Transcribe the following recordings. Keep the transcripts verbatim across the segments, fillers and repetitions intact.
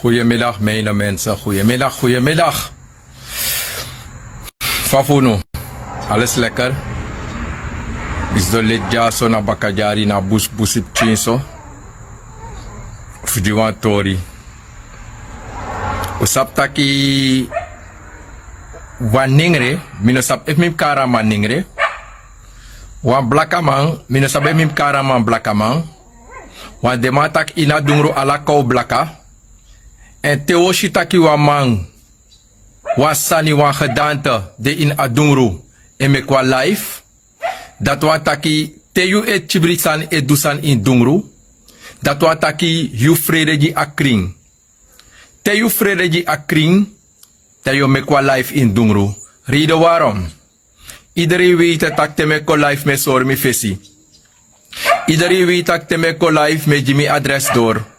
Goedemiddag, mijne mensen. Goedemiddag, goedemiddag. Fa fu unu? Alles lekker? Is de lid dyaso na baka dyari na bus busi pikin so. Fu gi wan tori. Un sabi taki wan nengre, mi no sabi efu mi mus kari a man nengre. Wan blakaman, mi no sabi efu mi mus kari a man blakaman. Wan den man taki ini a dungru ala kow blaka. Èn te wi o si taki wan man, wan sani, wan gedante de ini a dungru, e meki wan life, dati wani taki te yu e kibri sani, e du sani ini dungru, dati wani taki yu frede gi a krin. Te yu frede gi a krin, dan yu o meki wan life ini dungru. Reden waarom? Iedereen weet taki te mi e kon live mi e sori mi fesi. Iedereen weet taki te mi e kon live mi e gi mi adres doro.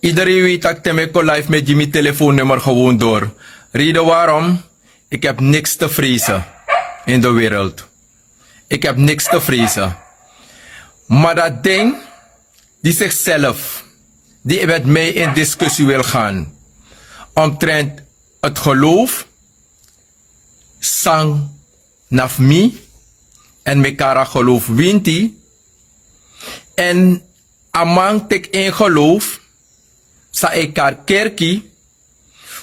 Iedereen weet taki te mi e kon live mi e gi mi telefoonnummer gewoon doro. Reden waarom? Ik heb niks te vrezen in de wereld. Ik heb niks te vrezen. Maar dat ding die zichzelf, die met mij in discussie wil gaan omtrent het geloof, san na fu mi, èn mi e kari a geloof winti, èn a man teki en geloof san e kari kerki,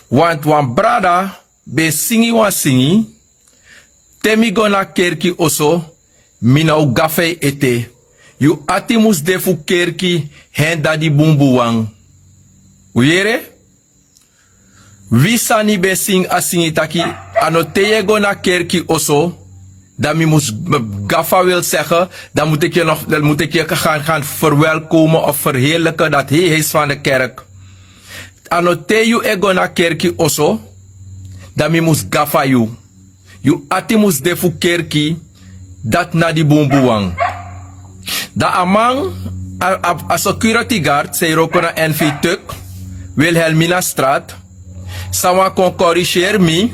want wan brada ben singi wan singi: te mi go na kerki oso, mi no o gafa yu ete. Yu ati mus de fu kerki, hen dati bunbun wan. Un yere? Wi sani ben singi a singi taki a no te yu e go na kerki oso, dan mi mus gafa, wil zeggen, dan moet ik je nog, dan moet ik je gaan, gaan verwelkomen of verheerlijken, dat he-, huis van de kerk. A no te yu e go na kerki oso, dan mi mus gafa yu. Yu ati mus de fu kerki, dati na di bunbun wan. Dan a man, a, a, a security guard san e wroko na N V Tuk, Wilhelminastraat, san wani kon corrigeer mi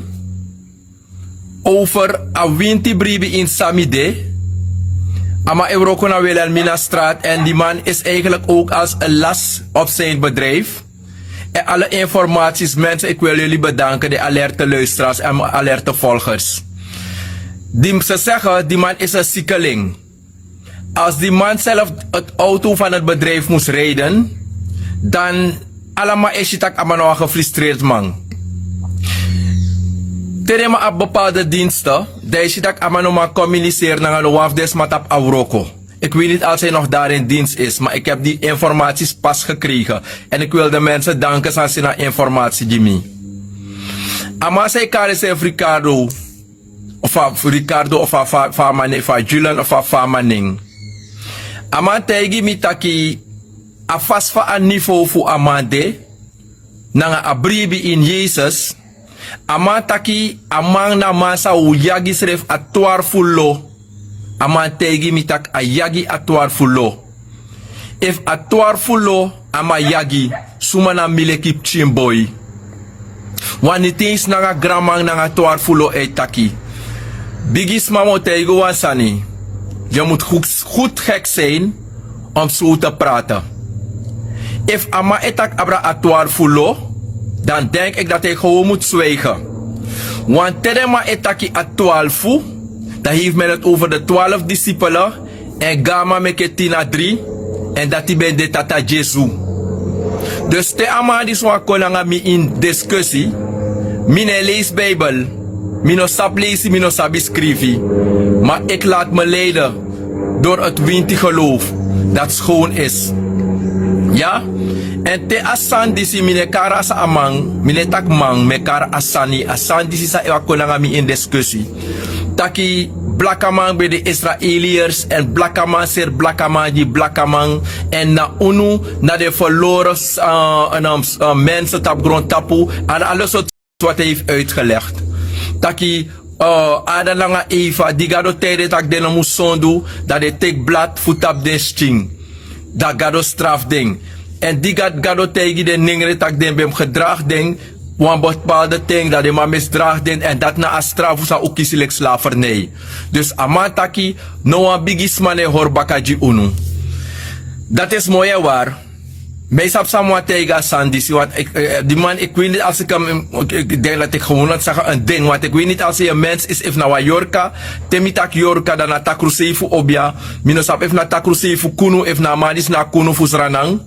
over a winti bribi ini san mi de. A man e wroko na Wilhelminastraat en die man is eigenlijk ook als een last op zijn bedrijf. En alle informaties, mensen, ik wil jullie bedanken, de alerte luisteraars en mijn alerte volgers. Die, ze zeggen, die man is een ziekeling. Als die man zelf het auto van het bedrijf moest rijden, dan allemaal is het tak a man na wan gefrustreerd man. Te den man abi bepaalde diensten, dan is het tak a man no man communiceren nanga no wan fu den sma tapu a wroko. Ik weet niet als hij nog daar in dienst is, maar ik heb die informaties pas gekregen. En ik wil de mensen danken san seni a informatie gi mi. A man san e kari srefi Ricardo, of a Ricardo, of a fa-, fa a man nen, of a Julian, of a fa a man nen. A man taigi mi taki a fasi fa a niveau fu a man de, nanga a bribi ini Yesus, a man taki a man na man san o yagi srefi a twarfu lo. A man taigi mi taki a yagi a twarfu lo. Efu a twarfu lo a man yagi, suma na mi leki pikin boi? Want niet eens nanga granman nanga twarfu lo e taki. Bigisma, mi o taigi un wan sani. Je moet goed, goed gek zijn om zo te praten. Efu a man e taki abra a twarfu lo, dan denk ik dat hij gewoon moet zwijgen. Want te den man e taki a twarfu, dan heeft men het over de twaalf discipelen, en go a man meki tin na dri, en dati ben de Tata Jesu. Dus te a man disi wani kon nanga mi ini discussie, mi no e leisi Bijbel, mi no sabi leisi, mi no sabi skrifi, maar ik laat me leiden door het winti geloof dat schoon is. Ja? En te a sani disi, mi no e kari a sani a man, mi no e taki man, mi e kari a sani, a sani disi san e wani kon nanga mi ini discussie. Taki blakaman ben de Israeliërs, en blakaman seri blakaman gi blakaman, en na unu na den verloren, eh, en, eh, mensen tapu grontapu, en alles wat hij heeft uitgelegd. Taki, eh, Adam nanga Eva, di Gado taigi den taki den no mus sondu, dan den teki blad fu tapu den skin. Dan Gado strafu den. En di Gad-, Gado taigi den nengre taki den ben mus gedraag den wan bepaalde ten, dan den man misdraag den, en dati na a strafu san un kisi leki slavernij. Dus a man taki, no wan bigisma no e hori baka gi unu. Dati is mooi en waar. Mi sabi san mi wani taigi a sani disi, want di man, ik weet niet als ik hem, ik denk dat ik gewoonlijk zeg een ding, want ik weet niet als hij een mens is, efu na wan yorka. Te mi taki yorka, dan na takru sei fu obia. Mi no sabi efu na takru sei fu kunu, efu na a man disi na kunu fu sranang.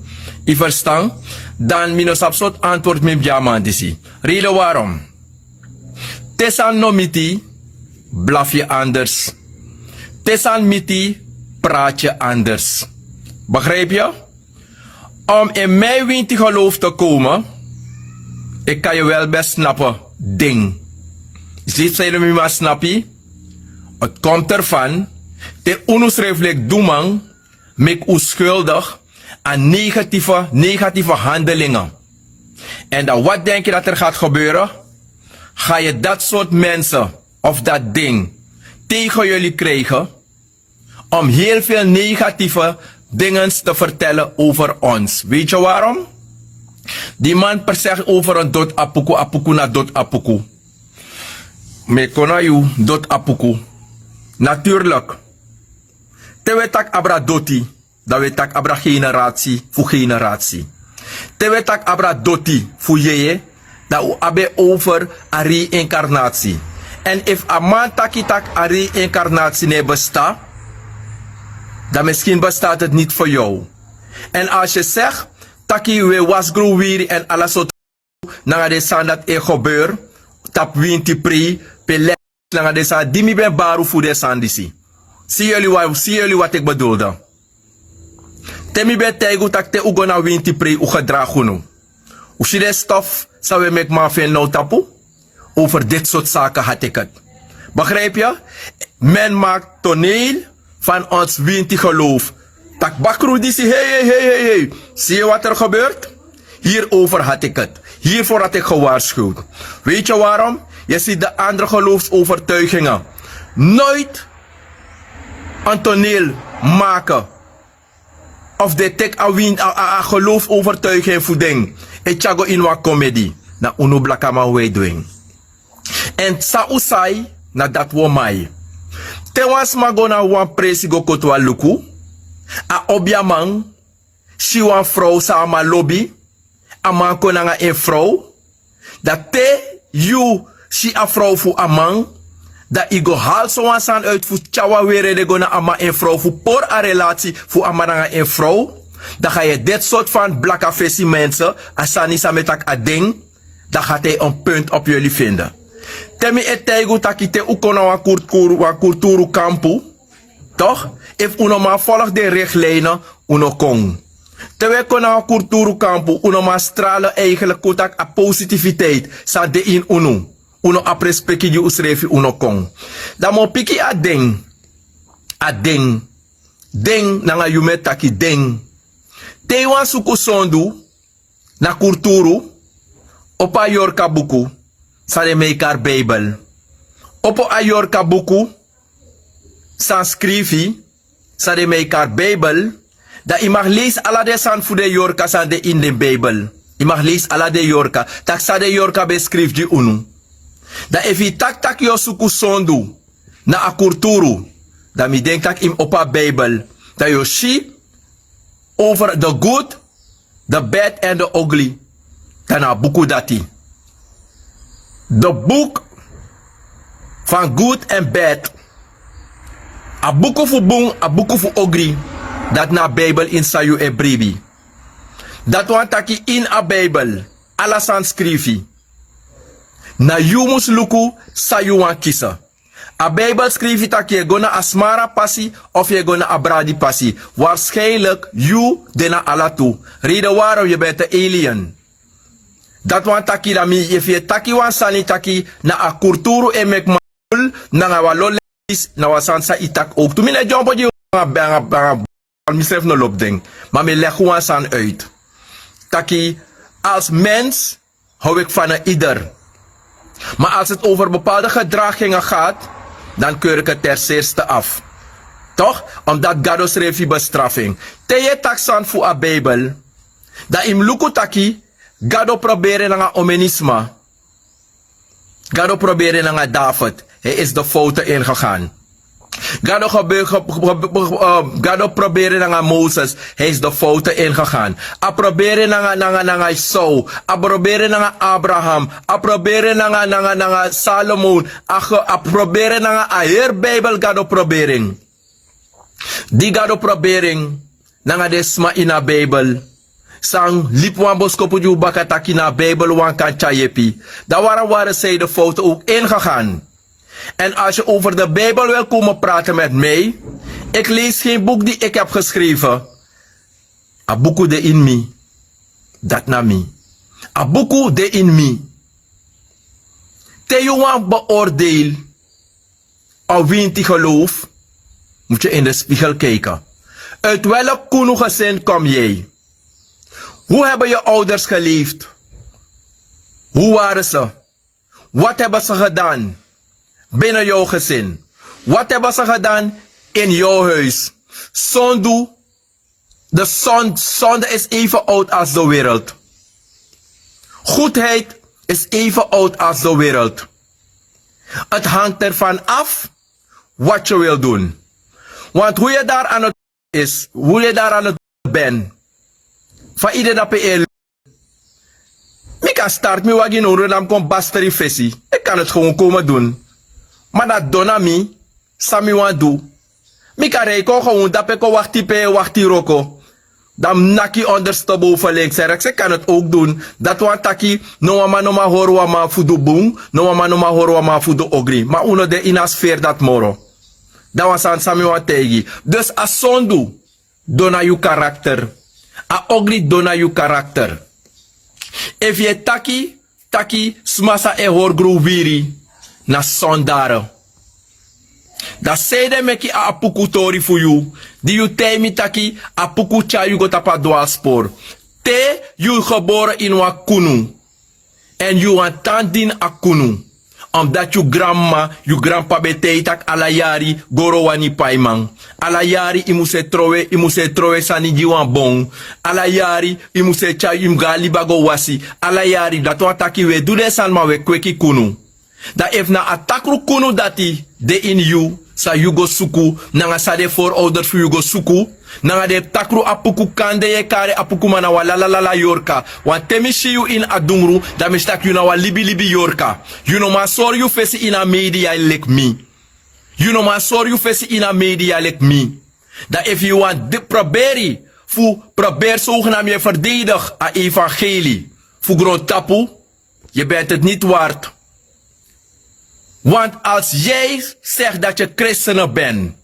Yu verstan? Dan mi no sabi sortu antwoord mi mus gi a man disi. Reden waarom. Te sani no miti, blaf je anders. Te sani miti, praat je anders. Begrijp je? Om in mijn winti geloof te komen, ik kan je wel best snappen, ding. Ziet zij mi maar snappy? Het komt ervan, te unu schrijfelijk doeman, maak u schuldig aan negatieve, negatieve handelingen. En dan wat denk je dat er gaat gebeuren? Ga je dat soort mensen of dat ding tegen jullie krijgen om heel veel negatieve dingen te vertellen over ons. Weet je waarom? Die man per se over een dot apuku, apuku na dot apuku. Me kona yu dot apuku. Natuurlijk. Te we taki abra doti, dan we taki abra generatie fu generatie. Te we taki abra doti fu yeye, dan u abi over a reïncarnatie. En efu a man taki taki a reïncarnatie no e besta, dan misschien bestaat het niet voor jou. En als je zegt taki we wasgrow wiri en ala sortu nanga den sani dati e gebeur tapu winti prei, pe leki nanga den sani di mi ben bari fu den sani disi. Si yuli wa- si yuli wat ik bedoelde. Te mi ben taigi un taki te un go na winti prei un gedragi unu. Un si den stof san we meki man feni now tapu. Over dit soort zaken had ik het. Begrijp je? Men maakt toneel van ons winti geloof. Tak bakru disi, hey, hey, hey, hey, hey. Zie je wat er gebeurt? Hierover had ik het. Hiervoor had ik gewaarschuwd. Weet je waarom? Je ziet de andere geloofsovertuigingen nooit een toneel maken. Of den teki a win a, a, a geloof overtuiging fu den e tyari go ini wan komedi. Na unu blakaman wi e du en. Èn san un sai, na dati un o mai. Te wan sma go na wan presi go koti wan luku, a obiaman si wan frow san a man lobi, a man kon nanga en frow, dan te yu si a frow fu a man, dan yu go hali sowan sani uit fu tyari wan were de go na a man en frow fu pori a relasi fu a man nanga en frow, dan ga yu deti sortu fan blaka fesi mense, a sani san mi e taki a den, dan gaat hij een punt op jullie vinden. Te mi e taigi un taki te un kon na wan kulturu, wan kulturu kampu, toch? Efu un no man volg den richtlijnen, un no kon. Te un e kon na wan kulturu kampu, un no man stralen eigenlijk kon taki a positiviteit san de ini unu. Un no abi respeki gi unsrefi, un no kon. Dan mi o piki a den, a den, den nanga yu mi e taki den. Te yu wani suku sondu na kulturu, opo a yorka buku san den e kari Bijbel. Opo a yorka buku san skrifi san den e kari Bijbel. Dan yu mag leisi ala den sani fu den yorka san de ini den Bijbel. Yu mag leisi ala den yorka, taki san den yorka ben skrifi gi unu. Dan efu yu taki taki yu o suku sondu na a kulturu, dan mi denki taki yu mus opo a Bijbel, dan yu o si over the good, the bad and the ugly. Dan na a buku dati. The book van good and bad. A buku fu bun, a buku fu ogri. Dati na a Bijbel ini san yu e bribi. Dati wani taki ini a Bijbel ala sani skrifi. Na yu mus luku san yu wani kisi. A Bijbel skrifi taki yu e go na a smara pasi of yu e go na a bradi pasi. Waarschijnlijk yu de na ala tu. Reden waarom, yu ben te alien. Dati wani taki dan mi, efu yu e taki wan sani taki na a kulturu e meki man nanga wan lo leisi, na wan sani san yu taki ook tu. Mi no e dyompo gi yu nanga, nanga, nanga, misrefi no lobi den. Ma mi e legi wan sani uit. Taki als mens hou ik van een ieder. Maar als het over bepaalde gedragingen gaat, dan keur ik het ten zeerste af. Toch? Omdat Gado srefi bestrafi en. Te yu e taki sani fu a Bijbel, dan yu mus luku taki Gado proberi en nanga omeni sma. Gado proberi en nanga David. Hij is de fouten ingegaan. Gado gebe- ge- ge- ge- eh, Gado probere nanga Moses, hij is de fouten ingegaan. A probere nanga nanga nanga Esau, a probere nanga Abraham, a probere nanga nanga nanga Salomon, a ge- a probere nanga a heri Bijbel Gado probering. Di Gado probering nanga den sma ini a Bijbel, san libi wan boskopu gi un baka taki na a Bijbel wan kan tyari yepi. Dan warawara sei de fouten ook ingegaan. En als je over de Bijbel wil komen praten met mij, ik lees geen boek die ik heb geschreven. A buku de in mi. Dat na mi. A buku de in mi. Te yu wan beoordeel a winti geloof, moet je in de spiegel kijken. Uit welk kunu gezin kom jij? Hoe hebben je ouders geleefd? Hoe waren ze? Wat hebben ze gedaan binnen jouw gezin? Wat hebben ze gedaan in jouw huis? Zonde, de zon- zonde is even oud als de wereld. Goedheid is even oud als de wereld. Het hangt ervan af wat je wil doen. Want hoe je daar aan het is, hoe je daar aan het bent, van ieder dape eerlijk. Mi kan start mi wagi no dan mi kon basteri fesi. Ik kan het gewoon komen doen. Maar dat dona mi, san mi wan du. Mi kan rei kon gewoon dape kon wakti pe wakti roko. Dan mi naki ondersteboven links en rechts. Ik kan het ook doen. Dat wan taki, no wan man no man hori wan man fu du bun, no wan man no man hori wan man fu du ogri. Maar uno de in a sfeer dat moro. Dan wan san san mi wan taigi. Dus a sondu, dona yu karakter. A ogri dona yu karakter. Efu yu e taki taki sma san e hori gron wiri na sondare. Dan sei den meki a apuku tori fu yu, di yu taigi mi taki apuku tyari yu go tapu a dwalspor. Te yu gebore ini wan kunu, èn yu wani tan dini a kunu. Omdati yu granmama, yu granpapa ben taigi tak' ala yari goro wani paiman. Ala yari yu mus e trowe yu mus e trowe sani gi wan bon. Ala yari yu mus e tyari yu mus go na liba go wasi. Ala yari dati wani taki wi e du den sani ma wi e kweki kunu. Dan efu na a takru kunu dati de ini yu, san yu go suku, nanga san den forouders fu yu go suku, nanga den takru apuku kande yu e kari apuku ma na wan lalalala yorka. Wanten mi si yu ini a dungru, dan mi si tak' yu na wan libilibi yorka. Yu no man sori yu fesi ini a media leki mi. Yu no man sori yu fesi ini a media leki mi. Dan efu yu wani de- proberi fu proberi sogenami e ferdedigi a evangeli fu grontapu, yu benti niti ward. Want als yu segi dati yu kristene benti,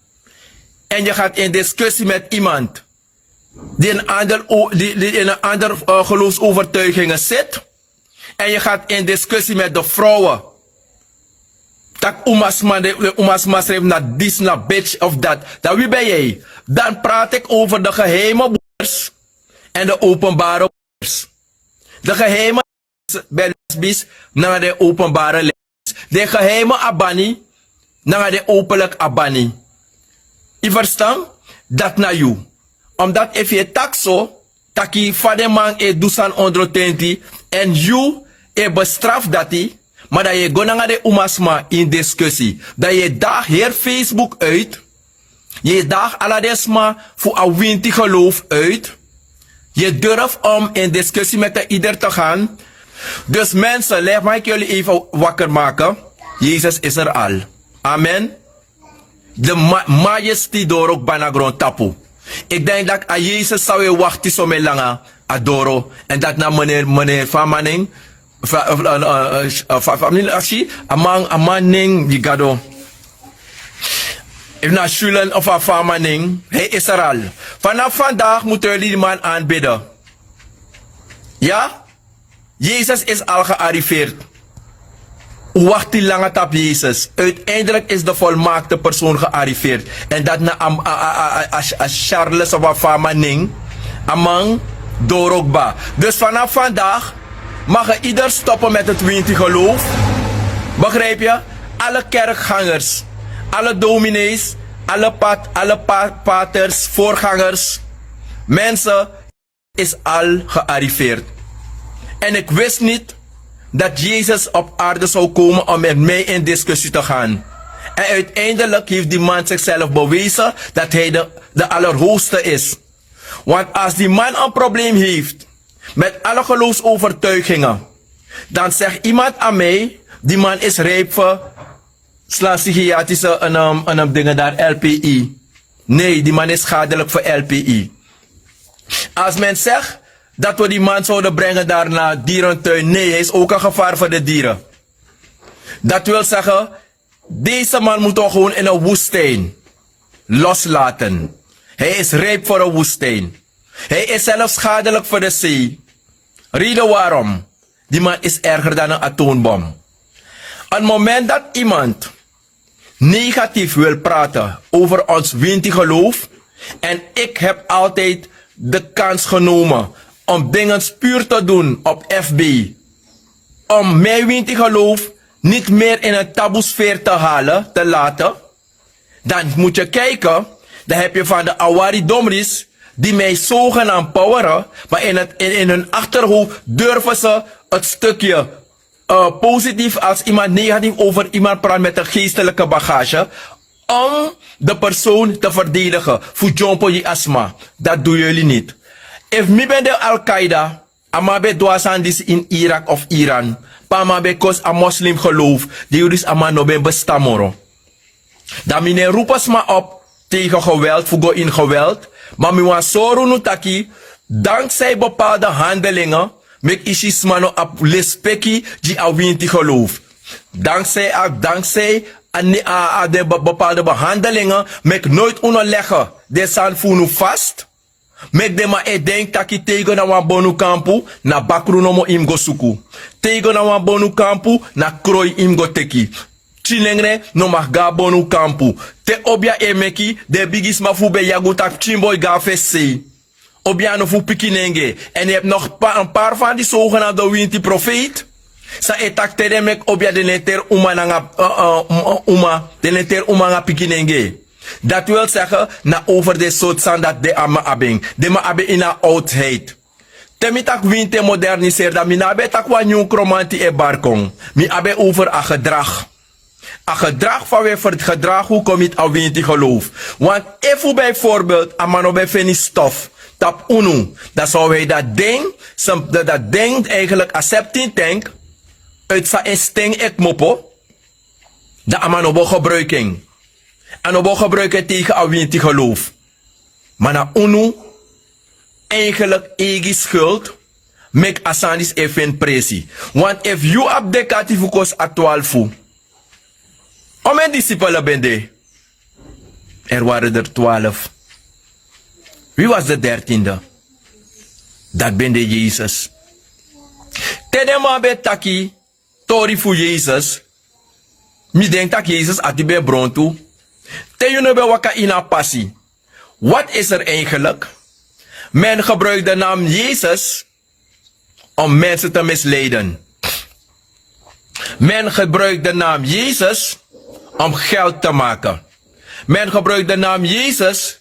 èn yu gati ini diskusi meti imand di ini ander o- di ini ander gelofsovertuigingen siti, èn yu gati ini diskusi meti de frowen, tak' umasma den umasma srefi na disi na bitch of dat, dan wi ben yu? Dan prati eki over de geheime bors èn de openbare bors. De geheime ben lesbis nanga den openbare lesbis. Den geheime abani nanga den openliki abani. Yu ferstan? Dati na yu. Omdati efu yu e taki so, taki fa den man e du sani ondro tenti, èn yu e bestrafu dati, ma dan yu e go nanga den umasma ini diskusi, dan yu e dagi heri facebook uit. Yu e dagi ala den sma fu a winti geloofu uit. Yu e durfu om ini diskusi meti en ider te gan. Dus mensen legi maiki yuli even wakker maken. Yesus is er al. Amen. De ma- majesti doro kba na grontapu. Iki denki daki a yesus san wi e wakti some langa a doro. Èn dati na meneri meneri fu a man nen. Famili asi a man a man nen di gado. Efu na a shulen of a fu a man nen, hei israel. Fanafu fandagi mutu yu di di man anbidi. Ya. Yesus is al gearriveerd. Un wakti langa tapu yesus. Uiteindelijk is de volmaakte persoon gearriveerd. En dat na a charles of a fama ning. A man doro kba. Dus vanaf vandaag mag ge ieder stoppen met het winti geloof. Begrijp je? Alle kerkgangers, alle dominees, alle paters, voorgangers, mensen. Is al gearriveerd. En ik wist niet dat jezus op aarde zou komen om met mij in discussie te gaan. En uiteindelijk heeft die man zichzelf bewezen dat hij de, de Allerhoogste is. Want als die man een probleem heeft met alle geloofsovertuigingen, dan zegt iemand aan mij: die man is rijp voor sla psychiatrische en, um, en, um, dingen daar, L P I. Nee, die man is schadelijk voor L P I. Als men zegt dat we die man zouden brengen daar naar dierentuin, nee, hij is ook een gevaar voor de dieren. Dat wil zeggen, deze man moeten we gewoon in een woestijn loslaten. Hij is rijp voor een woestijn. Hij is zelfs schadelijk voor de zee. Reden waarom? Die man is erger dan een atoombom. Een moment dat iemand negatief wil praten over ons winti geloof, en ik heb altijd de kans genomen om dingen puur te doen op F B, om mijn winti geloof niet meer in een taboesfeer te halen, te laten, dan moet je kijken, dan heb je van de Awari Domris die mij zogenaamd poweren, maar in, het, in, in hun achterhoofd durven ze het stukje uh, positief als iemand negatief over iemand praat met een geestelijke bagage, om de persoon te verdedigen. Fu jumpo yi asma. Dat doen jullie niet. If mi ben de Al-Qaeda, a man ben du a sani disi in Irak of Iran, pe a man ben kosi a moslim geloof, di yu disi a man no ben bestan moro. Dan mi no e roepen sma op tegen geweld fu go in geweld, ma mi wani sori unu taki, dankzij bepaalde handelingen meki yu si sma no abi lespeki gi a winti geloof. Dankzij a, dankzij a, a, a den be-, bepaalde behandelingen meki noiti unu legi den sani fu unu vast. Meki den man e denki taki te yu go na wan bonu kampu, na bakru nomo yu mus go suku. Te yu go na wan bonu kampu, na kroi yu mus go teki. Pikin nengre no mag go na bonu kampu. Te obia e meki, den bigisma fu ben yagu taki pikin boi go na fesi sei. Obia no fu pikinenge. Èn yu abi nog pa-, een paar van die zogenaamde winti profeet san e taki te den meki obia den no e teri uma nanga, eh, eh, um, eh, uma, den no e teri uma nanga pikinenge. Dat wil zeggen, na over den sortu sani dati den man abi en. Den man abi en ini a oudheid. Te mi taki winti e moderniseri, dan mi no abi e taki wan nyun kromanti e bari kon. Mi abi en over a gedrag. A gedrag fa wi e verdragen wi kon miti a winti geloof. Want efu bijvoorbeeld a man no ben feni stof tapu unu, dan zou hij dat ding, dat, dat ding eigenlijk accepting tank uit zijn instinct e kmopo, dan a man no bo gebruik en. A no bo gebruik en tegen a winti geloof. Ma na unu eigenlijk eigi schuld meki a sani disi e feni presi. Want efu yu abi dekati fu kosi a twalfu, omeni disipel ben de? Er waren er twaalf. Wie was de dertiende? Dat ben de Jezus. Te den man ben taki tori fu Jezus, mi denki taki Jezus ati ben bron tu. Te yu no ben waka ini a pasi, wat is er eigenlijk? Men gebruikt de naam Jezus om mensen te misleiden. Men gebruikt de naam Jezus om geld te maken. Men gebruikt de naam Jezus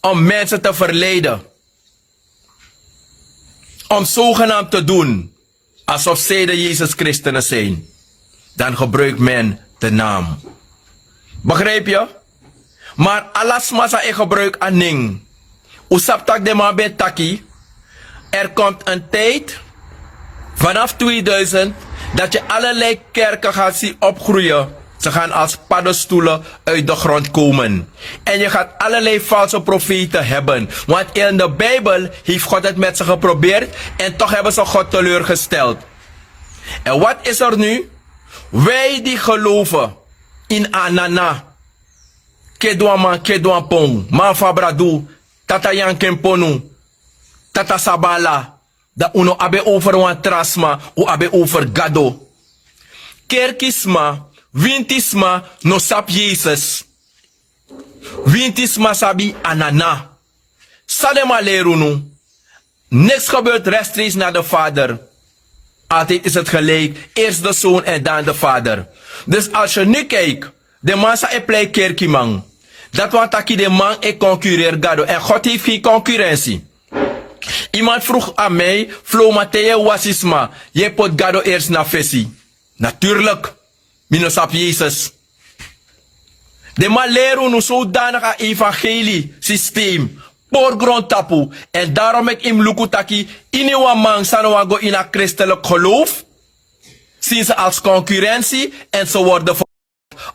om mensen te verleiden. Om zogenaamd te doen alsof zij de Jezus Christenen zijn, dan gebruikt men de naam. Begrijp je? Maar ala sma san e gebruik a nen. Un sabi taki den man ben taki, er komt een tijd vanaf tweeduizend dat je allerlei kerken gaat zien opgroeien. Ze gaan als paddenstoelen uit de grond komen. En je gaat allerlei valse profeten hebben. Want in de Bijbel heeft God het met ze geprobeerd en toch hebben ze God teleurgesteld. En wat is er nu? Wij die geloven in Anana, Kedwaman, Kedwapon, Man fu Abradu, Tata Yankenponu, Tata Sabala, dan un no abi en over wan tra sma, un abi en over Gado. Kerki sma, winti sma no sabi Jezus. Winti sma sabi Anana. San den man leri unu? Niks gebeurt rechtstreeks naar de Vader. Altijd is het gelijk, eerst de Zoon en dan de Vader. Dus als je nu kijkt, den man san e plei kerkiman, dati wani taki den man e concurreer Gado. En God heeft geen concurrentie. Iemand vroeg aan mij: Flow, ma te yu e wasi sma, yu e poti Gado eerst na fesi? Natuurlijk. Mi no sabi Jezus. Den man leri unu sodanig a evangeli sistem pori grontapu. Èn darom meki yu mus luku taki iniwan man san no wani go ini a kristeliki geloof, sinsi als konkurensi èn se worden ver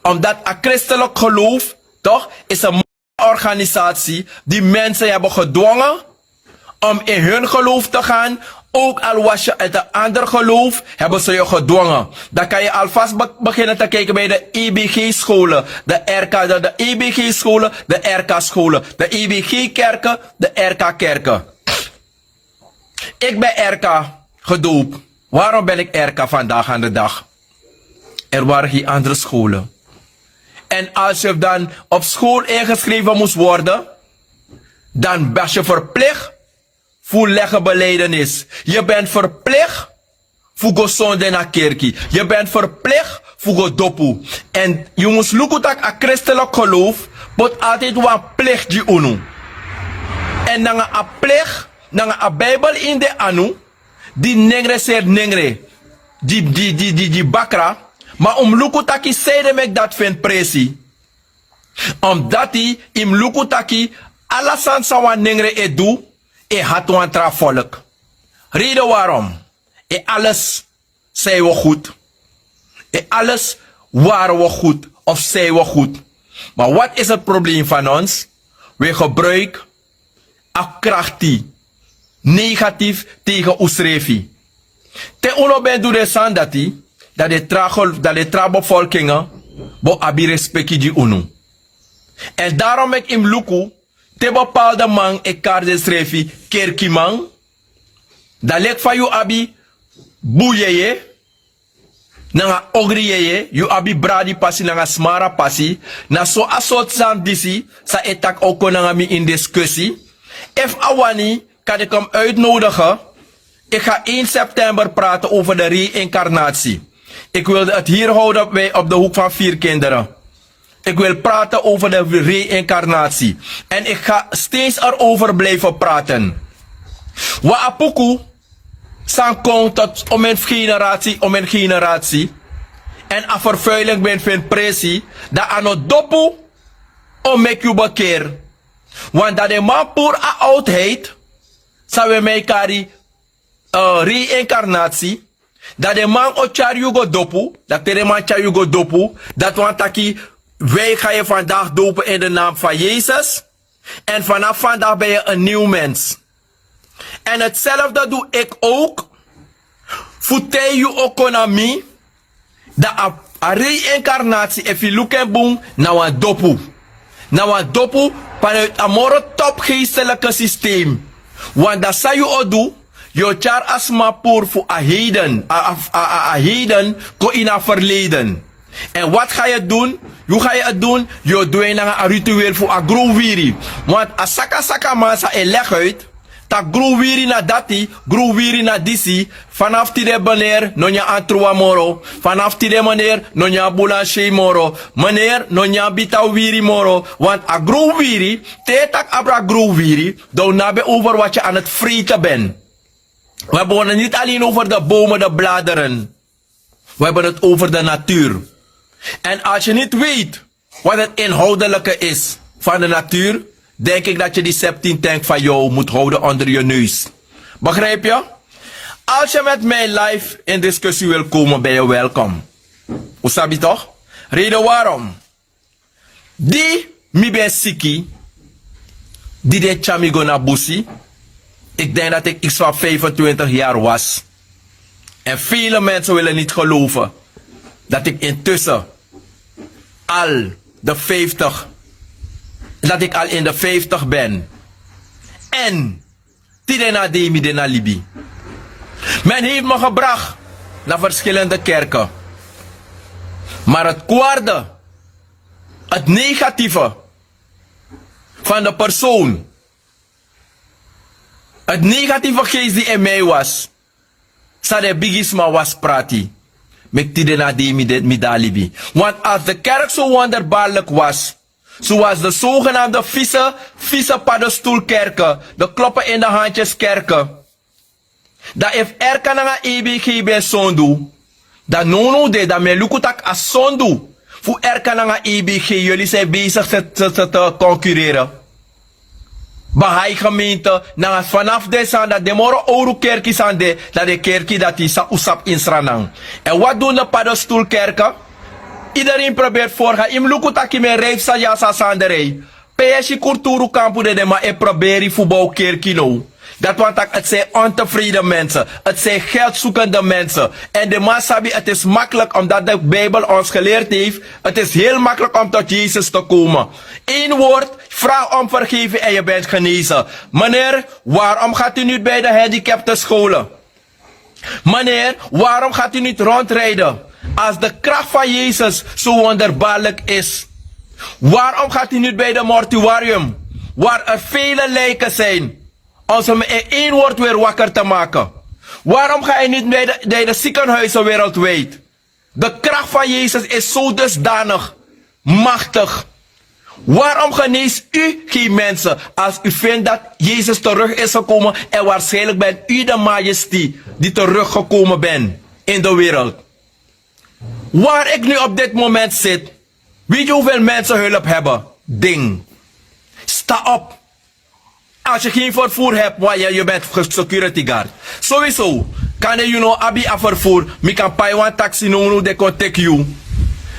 omdat a christelijk geloof, toch, is een organisati di mensen hebben gedwongen om in hun geloof te gaan. Ook al was je uit een ander geloof, hebben ze je gedwongen. Dan kan je alvast beginnen te kijken bij de ebg-scholen, de rk de ebg-scholen, de rk-scholen, de ebg-kerken, de rk-kerken. Ik ben rk gedoopt. Waarom ben ik rk vandaag aan de dag? Er waren geen andere scholen. En als je dan op school ingeschreven moest worden, dan was je verplicht voor leggen belijdenis. Je bent verplicht voor go sonde na kerki. Je bent verplicht voor go dopu. En je moest luku tak a christelijk geloof wordt altijd wan plicht di unu. En nanga a plicht, nanga a bijbel in de anu, di nengre seri nengre, di di di di di bakra. Ma un mus luku taki sei den meki dati feni presi. Omdati yu mus luku taki ala sani san wan nengre e du, e hati wan tra folk. Reden warom e ales sei we goed. E ales ware we goed of sei we goed. Ma wat is het probleem van ons? We gebruik a krakti negatif tegen usrefi. Te un no ben du den sani dati, dan den tra bevolkingen bo abi respeki gi unu. Èn darom meki yu mus luku, te bepaalde man e kari densrefi kerkiman, dan leki fa yu abi bun yeye nanga ogri yeye, yu abi bradi pasi nanga smara pasi. Na so a sortu sani disi san e taki oko nanga mi ini diskusi. Efu a wani, kan ik hem uitnodigen. Ik ga één september praten over de reïncarnatie. Ik wilde het hier houden bij op de hoek van vier kinderen. Ik wil praten over de reïncarnatie. En ik ga steeds erover blijven praten. Wa apuku san kon tot om en generatie om en generatie. En a vervuiling ben fin presi, dan a no dopu om meki yu bekeer. Want dan den man puru a oudheid san we mi kari reïncarnatie. Dan den man o tyari yu go dopu. Dan te den man tyari yu go dopu, dati wani taki, wij ga yu vandaag dopen in de naam van yesus. En vanaf vandaag ben yu en nieuw mens. En hetzelfde du ik ook. Fu te yu o kon na mi, dan a reïncarnatie efu yu luku en bun, na wan dopu. Na wan dopu vanuit a moro topgeestelike systeem. Want dan san yu o du, yu o tyari a sma puru fu a heden, a heden kon ini a verleden. En wat ga yu dun? Yu ga yu dun, yu o du en nanga a ritueel fu a gron wiri. Want a saka saka man san e legi uit tak' gron wiri na dati, gron wiri na disi. Fanafu tide meneer no nyan antruwa moro. Fanafu tide meneer no nyan bulanse moro. Meneer no nyan bita wiri moro. Want a gron wiri, te tak' abra gron wiri, dan un no abi en over wat yu an het vreten ben. We hebben het niet alleen over de bomen de bladeren. We hebben het over de natuur. En als je niet weet wat het inhoudelijke is van de natuur, denk ik dat je die septien tank van jou moet houden onder je neus. Begrijp je? Als je met mij live in discussie wil komen, ben je welkom. Usabi toch? Reden waarom di mi ben siki, di den tyari mi go na busi. Ik denk dat ik iets van vijfentwintig jaar was. En vele mensen willen niet geloven dat ik intussen al de vijftig, dat ik al in de vijftig ben. En tide na dei mi de na libi. Men heeft me gebracht na verschillende kerken. Maar het kwaarde, het negatieve van de persoon, het negatieve geest die in mij was, san den bigisma was prati, meki tide na dei mi de mi de na libi. Want als de kerk zo wonderbaarlijk was, zoals de zogenaamde vieze vieze paddenstoelkerken, de kloppen in de handjes kerken, dan efu rk nanga ebg ben sondu, dan nownow de dan mi e luku tak' a sondu. fu erka nanga ebg yuli san e besigi se te konkurere. Bahai gemeente nanga fanafu den sani dati den moro owru kerki sani de, dan den kerki dati san un sabi insra nan. Èn wan dun den padestulkerke. Iderin proberi forga yu mus luku tak' yu mus e rei fu sani ya san a sani de rei. Pe yu e si kurturu kampu de den man e proberi fu bow kerki now. Dati wani tak' eti sen ontefreden mense, eti sen geldsukende mense. Èn den man sabi eti isi makliki omdati de bibel ons geleerd hefi, eti isi heli makliki om toti yesus te komen. Eini word, vraag om vergefi èn yu benti genese. Meneer, warom gati niti bi de handikepte skole? Meneer, warom gati niti rondride? Als de krakt fan yesus so wonderbarlik isi, warom gati niti bi de mortuarium, wari er vele lijken sin? Ons om in eini word weri wakker te maken. Warom ga yu niti bi de sikenhuise wereldwijd? De krakt fan yesus isi so dusdanig maktik. Warom genesi u gen mense? Als u vinti dati yesus terug isi gekomen, èn warsijnlik benti u de majesti di terug gekomen benti in de wereld. Wari iki nu op diti momenti siti, weti yu howveli mense hulp hebi? Ding. Sta op. Als yu gen vervoer hebi wan yu benti security guard. Sowisow, kande yu no abi a vervoer, mi kan pai wan taxi nownow den kon teki yu.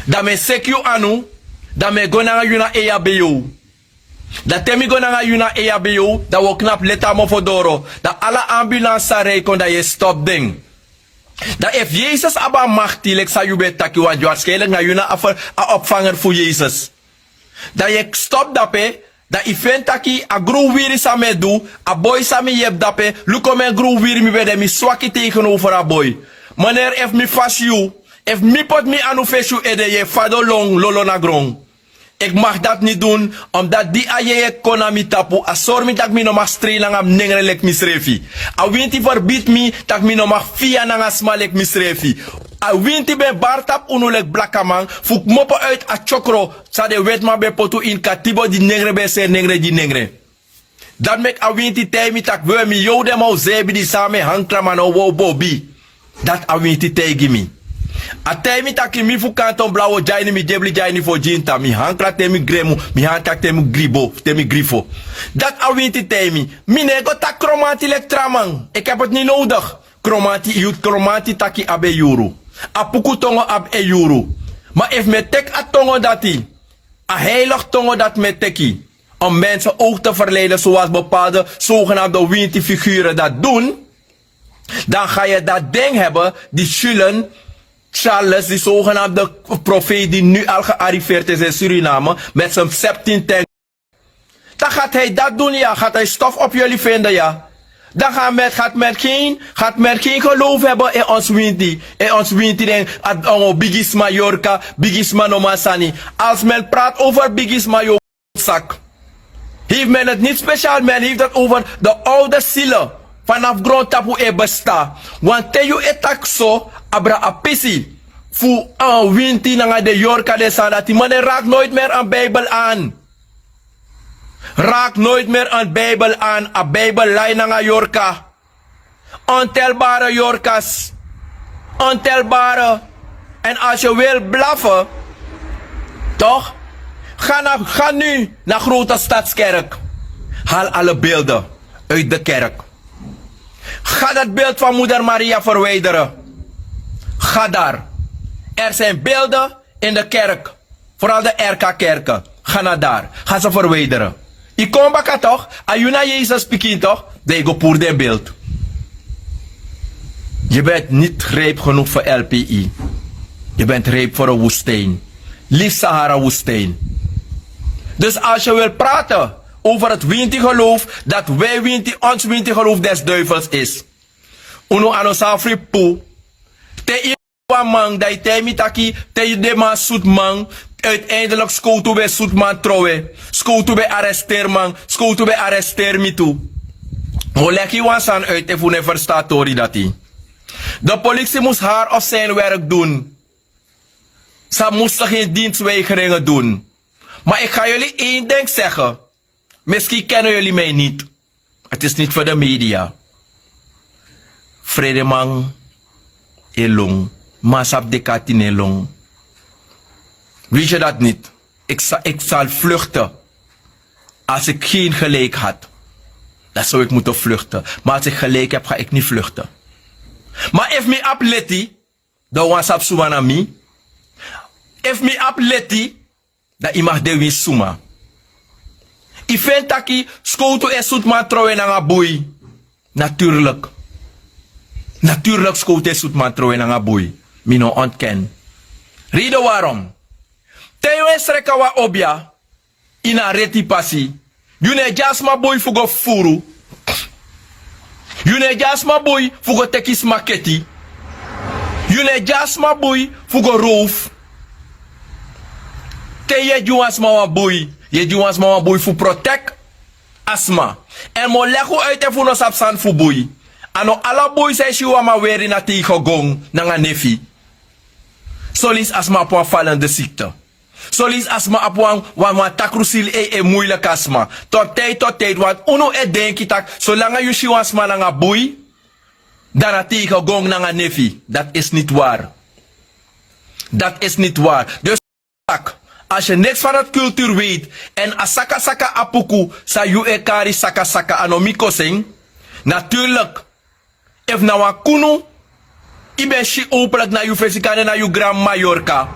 Dan mi e seki yu anu. Dan mi e go nanga yu na eyabeyow. Dan te mi go nanga yu na eyabeyow dan wi o knapu leti a mofo doro. Dan ala ambulans sa rei kon dan yu e stopu den. Dan efu yesus abi a makti leki san yu ben e taki wan dyu warskenliki na yu na a opfanger fu yesus. Dan yu e stopu dape. Dan yu feni taki a gron wiri san mi e du, a boi san mi yepi dape, luku omen gron wiri mi ben de mi swaki tegenowfer a boi. Meneer efu mi fasi yu, efu mi poti mi anu fesi yu ede yu e fadon lon lolo na gron. Eki maki dati ni dun. Omdati di a yeye kon na mi tapu a sori mi tak' mi no maki strei nanga mi nengre leki misrefi. A winti ferbiti mi tak' mi no maki fiya nanga sma leki misrefi. A winti ben bari tapu unu leki blakaman fu kmopo uiti a tyokro san den wetiman ben poti un ini katibo di nengre ben e seri nengre gi nengre. Dati meki a winti taigi mi tak' we mi yow den man o zebi di san a mi e hangkra man no wow bobi. Dati a winti taigi mi. A taigi mi tak' mi fu kanton blaw o dyaini mi dyebli dyaini fo ginta mi hangkra te mi gremu, mi hangkra te mi gribo te mi grifo. Dati a winti taigi mi. Mi no e go taki kromanti leki tra man eki abi poti ni nowdigi. Kromanti yu kromanti taki abi e yuru. A puku tongo abi e yuru. Ma efu mi e teki a tongo dati, a heilig tongo dati mi e teki, om mense owg te ferleiden sowasi bepalde sogenamde winti figure dati dun, dan ga yu dati ding hebi di shulen, charles di sogenamde profeet di nu al gearriveerd is in suriname met sin septin ten. Dan gati hij dati dun ya gati hij stof op yuli vinde ya. Dan gati men gen, gati men gen geloof hebi in ons winti. In ons winti den a ongo bigisma yorka, bigisma no man sani. Als men prati over bigisma yorka, sak, hefi men dati niti spesial men hefi dati over de owde sile. Fanafu grontapu e besta. Wanten yu e taki so, abra a pisi fu winti nanga den yorka den sani dati man den raki noiti meri en bibel an. Raki noiti meri en bibel an a bibel lai nanga yorka. Ontelbare yorkas. Ontelbare. Èn als yu wil blafe, tok', ga na ga nu na grote stadskerk. Hali ale beelde uiti de kerk. Ga dati beeld fan moeder maria ferwijdere. Ga dari. Er sin beelde in de kerk. Foral de erka kerke. Ga na dari. Ga se ferwijdere. Yu kon baka tok', a yu na yesus pikin tok', dan yu go puru den beeld. Yu benti niti rijpi genoeg fu lpi. Yu benti rijpi fu en woestein. Lifi sahara woestein. Dus als yu wil prate over heti winti geloof dati wi winti ons winti geloof des duifels is. Unu a no sani fu yu p'pu. Te yu wan man dan yu taigi mi taki te yu den man sutu man. Uiteindelik skowtu ben sutu man trowe. Skowtu ben aresteri man. Skowtu ben aresteri mi tu. Mi o legi yu wan sani uiti efu unu e ferstan a tori dati. De polisi mus hari of sini werk dun. San muste gen diensweigeringe dun. Ma eki ga yuli en ding sege. Miski kene yuli mi niti. Eti isi niti fu de media. Fredeman e lon. Man sabi de kati no e lon. Weet je dat niet? Ik zal, ik zal vluchten. Als ik geen gelijk had, dan zou ik moeten vluchten. Maar als ik gelijk heb, ga ik niet vluchten. Maar efu mi abi leti, dan wan sabi suma na mi. Efu mi abi leti, dan yu mag de winsi suma. Yu feni taki skowtu e sutu man trowe nanga bui. Natuurlik. Natuurlik skowtu e sutu man trowe nanga bui. Mi no ontken. Reden waarom. Te yu e sreka wan obia ini a reti pasi, yu no e gi a sma bui fu go fufuru. Yu no e gi a sma bui fu go teki sma keti. Yu no e gi a sma bui fu go rowfu. Te yu e gi wan sma wan bui, yu e gi wan sma wan bui fu protect a sma. Èn mi o legi un uiti efu un no sabi sani fu bui. A no ala bui san yu si wan man weri na teige gon nanga nefi. Soleisi a sma abi wan falende sikte. Soleisi a sma abi wan wan wan takru sili e e muiliki a sma. Tot tijdi tot tijdi want unu e denki tak' solanga yu si wan sma nanga bui, dan na teige gon nanga nefi. Dat is niti wari. Dat is niti wari. Dus tak' als yu niks van a kulturu weiti, èn a sakasaka a puku san yu e kari sakasaka a no mi kosi en. Naturlik, efu na wan kunu yu ben si openlik na yu fesi kande na yu granmama yorka,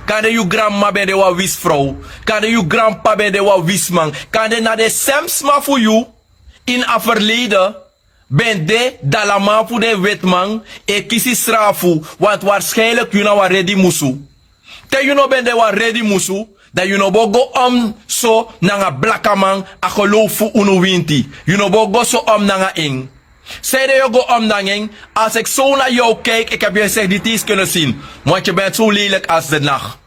kande yu granmama ben de wan wisi frow, kande yu granpapa ben de wan wisiman, kande na den sem sma fu yu ini a ferleide ben de dalaman fu den wetiman e kisi srafu. Wantu warskinlik yu na wan redi musu. Te yu no ben de wan redi musu, dan yu no bo go om so nanga blakaman. A gelowfu fu unu winti, yu no bo go so om nanga en. Sanede yu o go om nanga en? Als iki sow na yu o kaiki iki abi yu e segi diti yu si kene sini, wantu yu ben sow leilik als de nakti.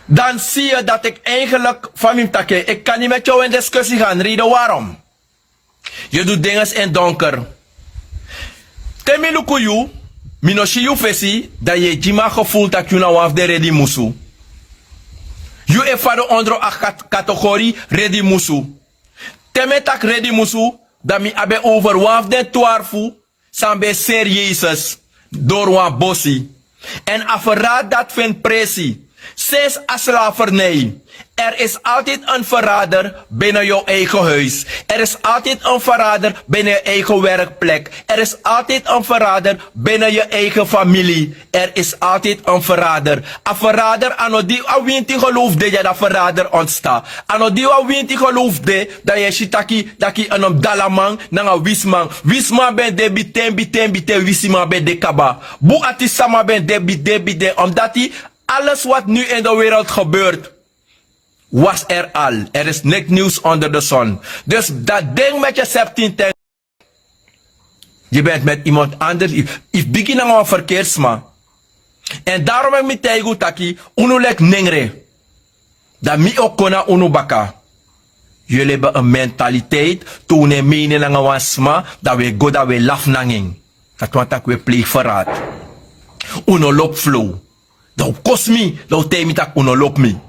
Dan si yu dati iki eigenlik fa mi mus taki en iki kan ni meki yu o en diskusi gan reden warom. Yu e du dinges ini donker. Te mi luku yu, mi no si yu fesi, dan yu e gi mi a gefulu tak' yu na wan fu den redi musu. Yu e fadon ondro a kategori redi musu. Te mi e taki redi musu, dan mi abi en over wan fu den twarfu san ben e seri yesus dori wan bosi. Èn a ferradi dati feni presi. Sinsi a slavernij. Er is altijdi en ferrader bini yu eigen huis. Er is altijdi en ferrader bini yu eigen werkplek. Er is altijdi en ferrader bini yu eigen familie. Er is altijdi en ferrader. A ferrader a no di a winti gelowfu de di a ferrader ontsta. A no di a winti gelowfu de, dan yu e si taki taki en mus dalaman nanga wisiman. Wisiman ben de biten biten biten wisiman ben de kaba. Bun ati sama ben de biden biden omdati alles wat nu in de wereld gebeurt was er al. Er is niks nieuws onder de zon. Dus dat ding met je septien ten. Je bent met iemand anders. Yu bigin nanga wan ferkeri sma. Èn darom meki mi taigi un taki unu leki nengre. Dan mi o kon na unu baka. Yuli ben en mentaliteit te un no e meini nanga wan sma, dan un e go dan un e lafu nanga en. Dati wani tak' un e pleigi ferradi. Un no lobi flow. Dan un kosi mi, dan un taigi mi tak' un no lobi mi.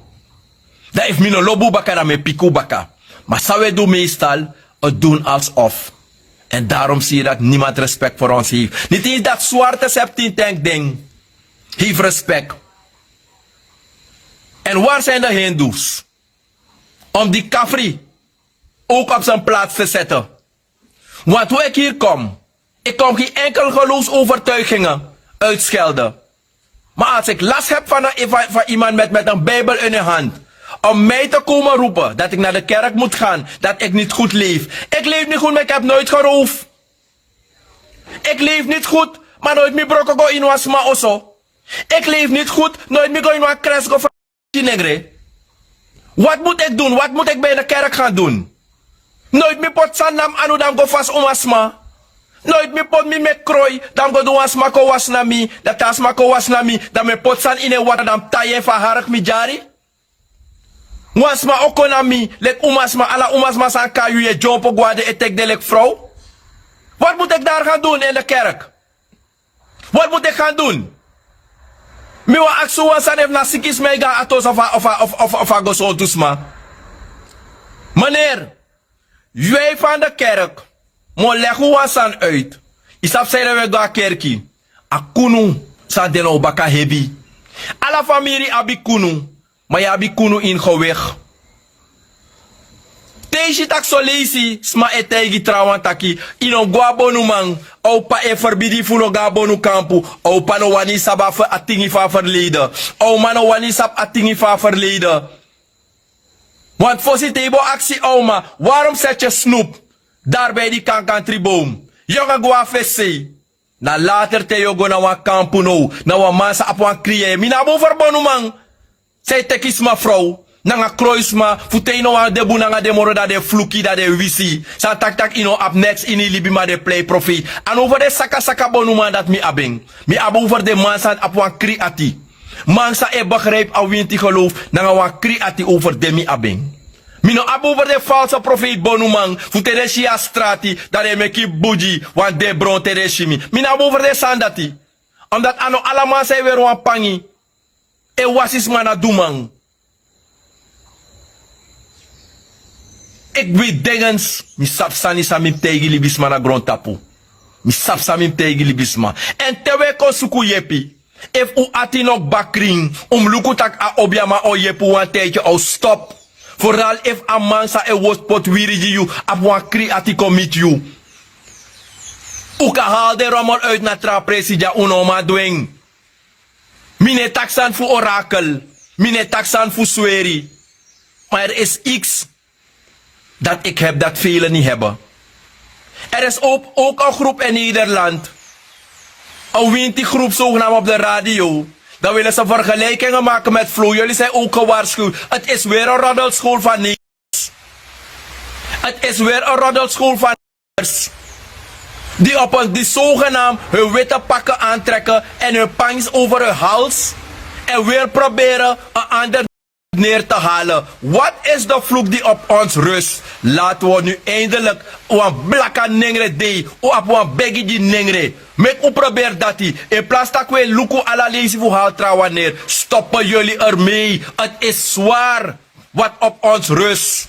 Dan efu mi no lobi un baka dan mi e piki un baka. Ma san un e du meestal, un dun als of. Èn darom si yu dati nimand respekt for ons heif. Niti ensi dati swarte septin tenk den heif respekt. Èn wari san en de hindus om di kafri owk op sen plats te sete. Want hoe iki hiri kom, iki kom gen enkel gelowsovertuigingen uitschelde. Ma als iki lasi hebi fan iman met en bibel ini en hand, om mi te komen roepen dati iki na de kerk mutu gan, dati iki niti gud lefi. Iki lefi niti gud ma iki hebi noiti gerowfu. Iki lefi niti gud, ma noiti mi broko go ini wan sma oso. Iki lefi niti gud, noiti mi go ini wan kres go fasi nengre. Wati mutu iki dun wati mutu iki ben ini de kerk gan dun? Noiti mi poti sani na mi anu dan mi go fasi umasma. Noiti mi poti mi meki kroi dan mi go du wan sma kon wasi na mi, dan te a sma kon wasi na mi dan mi e poti sani ini en watra dan mi tai en fu a hariki mi dyari. Wan sma o kon na mi leki umasma ala umasma san kon na yu yu e dyompo go na den e teki den leki frow. Wati mutu iki dari gan dun ini de kerk? Wati mutu iki gan dun? Mi wani aksi wan sani efu na siki sma e go na atosi of a go sontu sma. Meneri, yu e fan de kerk. Mi o legi un wan sani uiti. Yu sabi sanede un e go na kerki? A kunu san de na un baka hebi. Ala famiri abi kunu. Ma yu abi kunu ini gewegi. Te yu si tak' son leisi sma e taigi trawan taki yu no go na bonuman, a o p'pa e ferbidi yu fu no go na bonukampu. A o p'pa no wani yu sabi a tingi fu a ferleide. A o mama no wani yu sabi a tingi fu a ferleide. Wantu fosi te yu bo aksi a o mama, warom seti yu snupu dari bai di kankantribomu? Yu o go na fesi sei. Na later te yu o go na wan kampu now, na wan man san abi wan kri. Mi no abi over bonuman san e teki sma frow nanga kroi sma fu te yu no wani de bun nanga den moro dan den fluku yu dan den wisi yu. San taki tak' yu no abi neks ini yu libi ma den plei profeiti. A no over den sakasaka bonuman dati mi abi en. Mi abi over den man san abi wan kri ati. Man san e begripi a winti gelowfu nanga wan kri ati, over den mi abi en. Mi no abi over den false profeiti bonuman fu te den si yu na strati dan den e meki yu bugi wan debron te den si mi. Mi no abi over den sani dati. Omdati a no ala man san e weri wan pangi e wasi sma na duman. Ekwit dengens, mi sabi sani san mi mus taigi libisma na grontapu. Mi sabi san mi mus taigi libisma. Èn te un e kon suku yepi, efu un ati no kba krin, un mus luku tak' a obiaman o yepi un wan taiki a o stopu. Foral efu a man san e wosi poti wiri gi yu abi wan kri ati kon miti yu. Un kan hali den romel uiti na tra presi dya, un no man du en. Mi no e taki sani fu orakel. Mi no e taki sani fu sweri. Ma er is iks dat ik heb dat velen niet hebben. Er is ook, ook een groep in Nederland. Een winti groep zogenaamd op de radio. Dan willen ze vergelijkingen maken met Flow. Jullie zijn ook gewaarschuwd. Het is weer een roddelschool van niks. Het is weer een roddelschool van die op een, die zogenaamd hun witte pakken aantrekken en hun pangs over hun hals en weer proberen een ander neer te halen. Wat is de vloek die op ons rust? Laten we nu eindelijk wan blaka nengre dei, u abi wan begi gi nengre. Meki un proberi dati. In plaats tak' un e luku ala leisi fu hali trawan neri, stoppen jullie ermee. Het is zwaar wat op ons rust.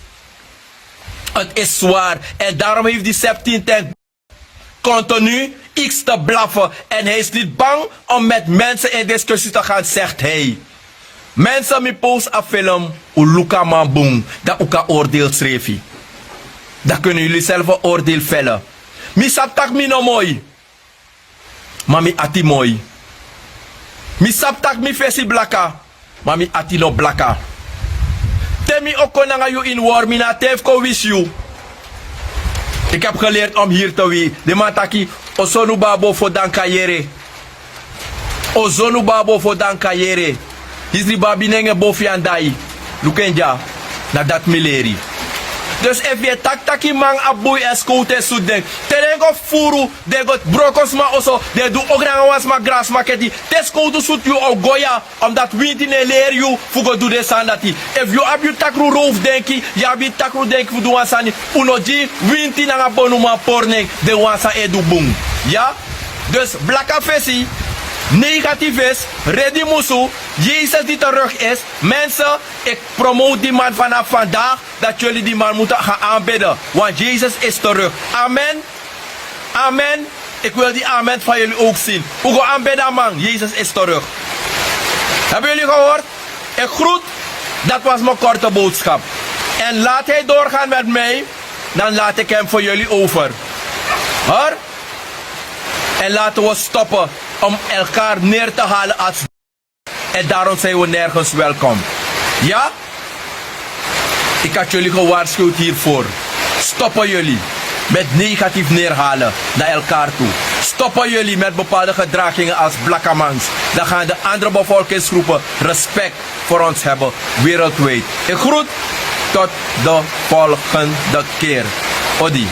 Het is zwaar. En daarom heeft die septien ten continu iets te blaffen. En hij is niet bang om met mensen in discussie te gaan, zegt hij. Mensen, mi post a film, un luku a man bun, dan un kan oordeel srefi. Dan kunnen jullie zelf een oordeel vellen. Mi sabi tak' mi no moi, ma mi ati moi. Mi sabi tak' mi fesi blaka, ma mi ati no blaka. Te mi o kon nanga yu ini wori, mi na a ten fu kon wisi yu. Ik heb geleerd om hier te wi. Den man taki, o sonu babo fo dan kan yere. O sonu babo fo dan kan yere. Hisi babi nenge bo fi en dai. Luku en dya. Na dati mi leri. Dus efu yu e taki tak' yu man abi bun, yu e skowtu e sutu den. Te den go fufuru, den go broko sma oso, den du ogri nanga wan sma grasmaketi. Te skowtu sutu yu, o go ya. Omdati winti no e leri yu fu go du den sani dati. Efu yu abi yu takru rowfu denki, yu abi yu takru denki fu du wan sani, un no gi winti nanga bonuman pori nen den wan san e du bun. Ya? Dus blaka fesi, negatief is, redi musu, Yesus di terug is. Mensen, ik promote die man vanaf vandaag, dat jullie die man moeten gaan aanbidden. Want Jezus is terug. Amen. Amen. Ik wil die amen van jullie ook zien. Un go aanbidden, man. Jezus is terug. Hebben jullie gehoord? Ik groet. Dat was mijn korte boodschap. En laat hij doorgaan met mij, dan laat ik hem voor jullie over. Hoor? En laten we stoppen om elkaar neer te halen als En daarom zijn we nergens welkom. Ja? Ik had jullie gewaarschuwd hiervoor. Stoppen jullie met negatief neerhalen naar elkaar toe. Stoppen jullie met bepaalde gedragingen als blakkamangs. Dan gaan de andere bevolkingsgroepen respect voor ons hebben wereldwijd. Ik groet tot de volgende keer. Odi.